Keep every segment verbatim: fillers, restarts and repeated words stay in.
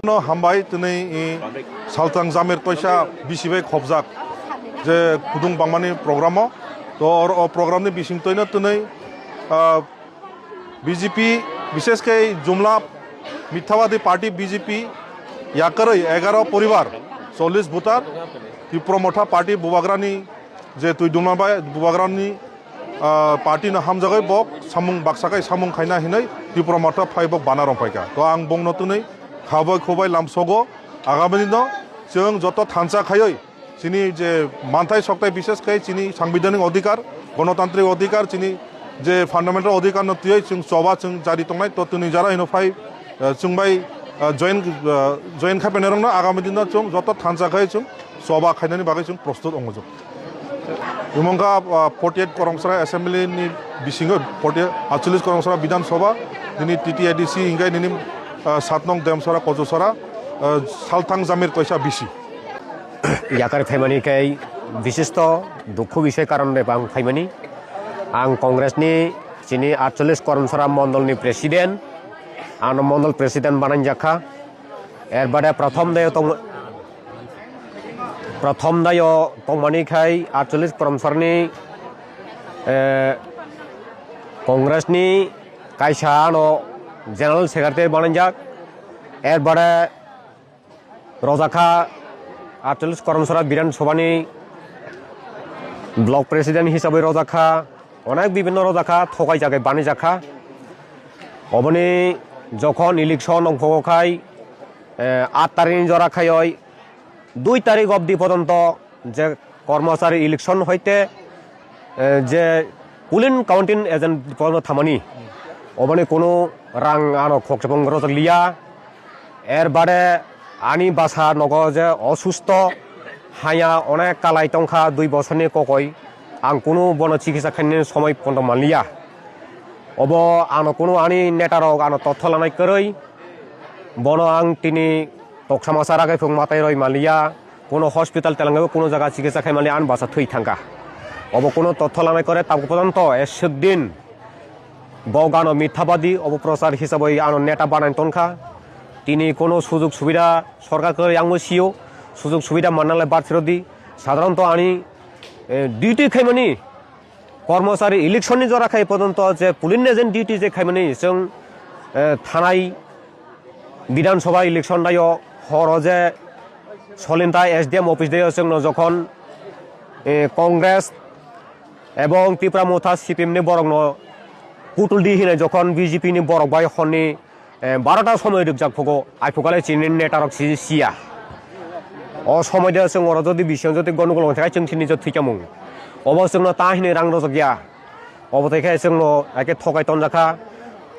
No hambai twnwi, i, Saltang Jamir Toisa bisi bai khobjak je kudung bangmani program o. To or o program ni bising twino twnwi, ah, B J P, bishesh khe Jumla Mithabadi Party B J P yakarwi egaro poribar, chollish voter, Tipra Motha Party Bubagrani je twi dumna bai Bubagrani, ah, party no hamjagwi bok samung baksa khai samung khaina hinwi Tipra Motha phai bok bana rong phaikha. To ang bongno twnwi khabai khubai lamsogo, agami dino chwng joto thansa khaiwi chini je manthai soktai bishesh khai chini sangbidhanik odhikar, gonotantrik odhikar, chini je fundamental odhikar no twiwi chwng choba chwng jari tongnai, to twnwi jara hino phai, ah, chwng bai, ah, join, ah, join khai painai rokno agami dino chwng joto thansa khai chwng choba khainani bagwi chwng prostut ongmujak. Imongkha, ah, forty eight Koromsara Assembly ni bisingo forty eight, aatcholish Koromsara Bidhan Sabha, nini T T A D C hingkai nini, ah, saat nong Demsara, Kochusara, ah, Salthang Jamir Toisa bisi. Yakar phaimani khe bishisto dukhu bisoi karon bai ang phaimani. Ang Congress ni chini aatcholish Koromsara Mondol ni President, ano Mondol President bananjakha. Erbade prothom dayo tong, prothom dayo tongmani khai aatcholish Koromsarni, eh, Congress ni kaisa ano General Secretary bananjak. Erbade rojakha aatcholish Koromsara Bidhan Sabhani Block President hisabai rojakha, onek bibhinno rojakha, thokai jagai bani jakha. Oboni jokhon election ongkhogo khai, eh, aat tarikni jora khaioi dui tarik obdi pojonto je kormochari election hoite, eh, je polling counting agent pono thamani, oboni kunu rang ano khokchapang rojak liya. Erbade ani basa nogo je osusto haya onek kalai tongkha dui bosorni kokoi, ang kunu bono chikitsa khainani somoi pono manliya. Obo ano kunu ani netarok ano totho lanai kwrwi, bono ang tini toksa masa ragai phung matai roi manliya. Kuno hospital telangwi kuno jaga chikitsa khaimani ani basa thwi thangkha. Obo kuno totho lanai kore tabuk pojonto eswk din bo gano mithabadi obo prochar hisabai ano neta banai tonkha. Tini kuno sujug subida sorkar kore yangbo sio, sujug subida mannalai bar phirodi. Sadharanto ani, eh, duty khaimani kormochari election ni jora khai pojonto je polling agent duty je khaimani chwng, eh, thanai Bidhan Sabha election dayo horo je Solinta S D M office dayo chwngno jokhon, eh, Congress ebong Tipra Motha C P M ni borokno putul di hinai jokhon B J P ni borok bai honni, eh, barota somoi rwkjak phugo, aiphukalai chini netarok si siya. O somoi de chwng oro jodi bising jodi gondogol wngkha chwng sini je thwikamung. Obo chwngno ta hinwi rang rojak ya. Obo tei khe chwngno ake thokai tonjakha.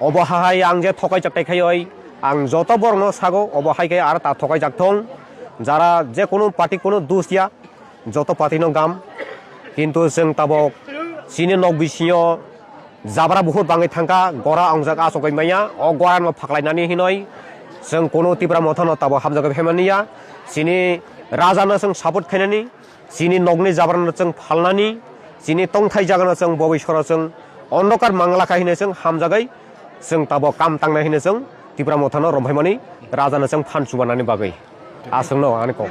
Obo hai ang je thokai chaktai khai oi, ang joto borokno sago, obo hai khe aro ta thokai jak thung. Jara je kunu party kunu dus ya, joto party no gam. Kintu chwng tabok chini nok bisingo jabra buhur bangwi thangkha, gora ongjak achugwi manya, o gora no phaklainani hinoi chwng kunu Tipra Motha no tabok hamjagwi phaimani ya. Chini raja no chwng support khainani, chini nokni jabrano chwng phalnani, chini tongthai jagano chwng bobisoro chwng ondokar manglakha hinwi chwng hamjagwi chwng tabok kam tangnai hinwi chwng Tipra Mothano romphaimani rajano chwng phan chubanani bagwi. Aswkno ani kok.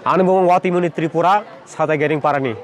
Ani bumung Watimuni Tripura, Sajai Gering Parani.